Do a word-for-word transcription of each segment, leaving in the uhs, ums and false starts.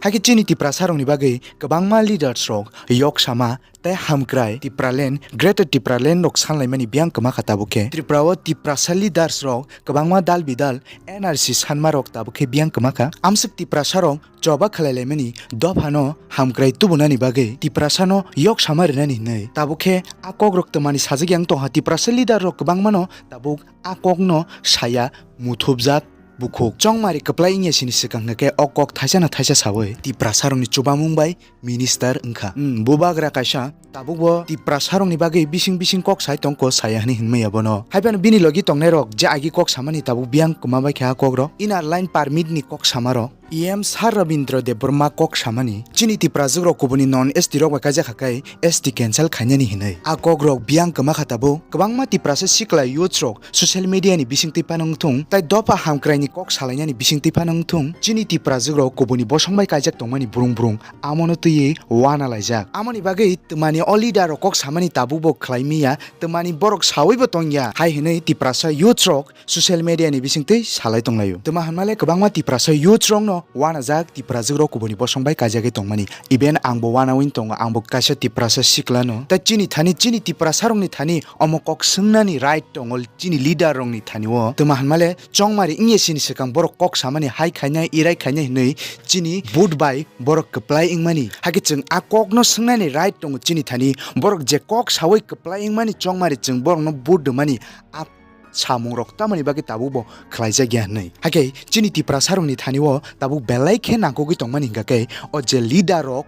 Hakhe chini Tiprasa rokni bagwi kwbangma leaders rok yok sama tei hamkrai Tipraland, Greater Tipraland rok sanlaimani biyang kwma kha tabuk khe. Tripura o Tiprasa leaders rok kwbangma dal bidal N R C sanma rok tabuk khe biyang kwma kha. Amswk Tiprasa rok choba khlai laimani dophano hamkrai tubunani bagwi Tiprasano yok sama rwnani hinwi tabuk khe a kok rok twmani sajak yang tongha. Tiprasa leader rok kwbangmano tabuk a kokno saya muthubjak bukhuk. Chongmari kwplai wngya sini swkang hwnkhe o kok thaisa na thaisa sawi Tiprasa rokni chubamung bai minister wngkha. Hmm, bubagra kaisa tabukbo Tiprasa rokni bagwi bising bising kok sai tongko saya hwnwi hinmaya bono. Haiphano bini logi tongnai rok je agi kok samani tabuk biyang kwma bai kha kok rok. Inner line permit ni kok sama rok. E M Sir Rabindra Debbarma kok samani chini Tiprajwk rok kubuni non S T rok bai kaijak hakai S T cancel khainani hinwi. A kok rok biyang kwma kha tabuk kwbangma Tiprasa sikla youth rok social media ni bisingtwi phano wngthung, tai dopha hamkrai ni kok salainani bisingtwi phano wngthung, chini Tiprajwk rok kubuni bosong bai kaijak tongmani brung brung amono twiwi wana laijak. Amoni bagwi twmani o leader rok kok samani tabuk bo khlai miya, twmani borok sawi bo tongya hai hinwi Tiprasa youth rok social media ni bisingtwi salai tonglaio. Twma hwnmale kwbangma Tiprasa youth rokno wanajak Tiprajwk rok kubuni bosong bai kaijagwi tongmani. Even angbo wanawi tongo, angbo kaisa Tiprasa siklano. Tai chini thani, chini Tiprasa rokni thani omo kok swngnani right tongo chini leader rokni thani o. Twma hwnmale chongmari wngya sini swkang borok kok samani hai khainai, irai khainai hinwi chini vote bai borok kwplai wngmani. Hakhe chwng a kokno swngnani right tongo chini thani. Borok je kok sawi kwplai wngmani chongmari chwng borokno vote rwmani a samung rok tamoni bagwi tabuk bo khlaijak ya hinwi. Hakhe chini Tiprasa rokni thani o tabuk belai khe nangkukgwi tongmani hingkha khe o je leader rok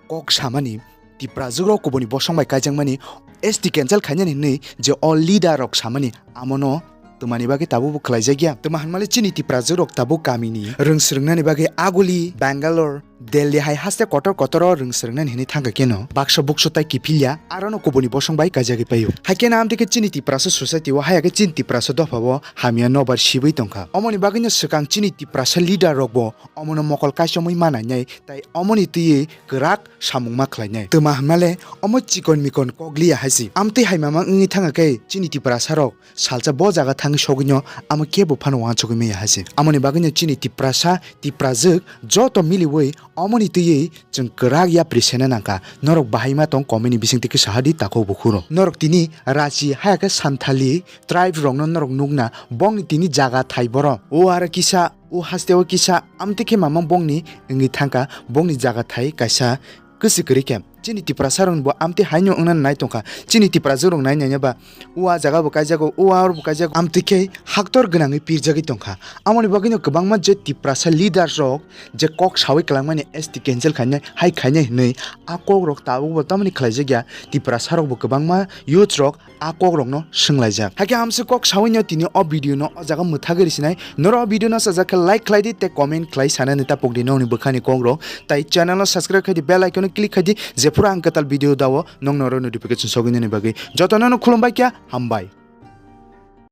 kok samani Tiprajwk rok kubuni bosong bai kaijakmani S T cancel khainani hinwi je o leader rok samani amono twmani bagwi tabuk bo khlaijak ya. Twma hwnmale chini Tiprajwk rok tabuk kamini rwng swrwngnani bagwi aguli Bangalore Delhi hai haste kotor kotor o rwng swrwngnani hinwi thangkha keno baksa buksu tai kiphilya, arono kubuni bosong bai kaijagwi paio. Haikhe na amtwi khe chini Tiprasa society o, haiya khe chini Tiprasa dopha o hamya nobar sibwi tongkha. Omoni bagwino swkang chini Tiprasa leader rok bo omono mokol kaichomwi ma nainai, tai omoni twiwi kwrak samung ma khlainai. Twma hwnmale omo chikon mikon kok liya hai se. Amtwi hai mama wngwi thangkha khe chini Tiprasa rok salsa bo jaga thangwi sogwino amo kebo phano uansugwi maya hai se. Amoni bagwino chini Tiprasa, Tiprajwk joto miliwi omoni twiwi chwng kwrak yapri sena nangkha. Norok bahai ma tong comment ni bisingtwi khe saha di takhuk bukhuk rok. Norok tini Rachi haiya khe Santhali tribe rokno norok nukna, bongni tini jaga thai borok. O aro kisa, o haste o kisa, amtwi khe mama bongni wngwi thangkha, bongni jaga thai kaisa kwchwk kwrwi khe. Chini Tiprasa rokni bo amtwi haino wngna nai tongkha. Chini Tiprajwk rok nai nai ba, o a jaga bo kaijago, o a aro bo kaijago, amtwi khe haktor gwnangwi pirjagwi tongkha. Amoni bagwino kwbangma je Tiprasa leaders rok je kok sawi kwlangmani S T cancel khainai, hai khainai hinwi a kok rok tabuk bo tamoni khlaijak ya. Tiprasa rok bo kwbangma youth rok a kok rokno swnglaijak. Hakhe amswk kok sawino tini o video no o jaga mwthagwi rwsinai. Norok o video no sajak khe like khlai di tei comment khlai sanani ta pokdi nokni bwkhani kok rok. Tai channel no subscribe khai di, bell icon no click khai di, jephuru ang kwtal video dao nokno oro notification sogwinani bagwi. Jotono no khulumbai kha, hambai.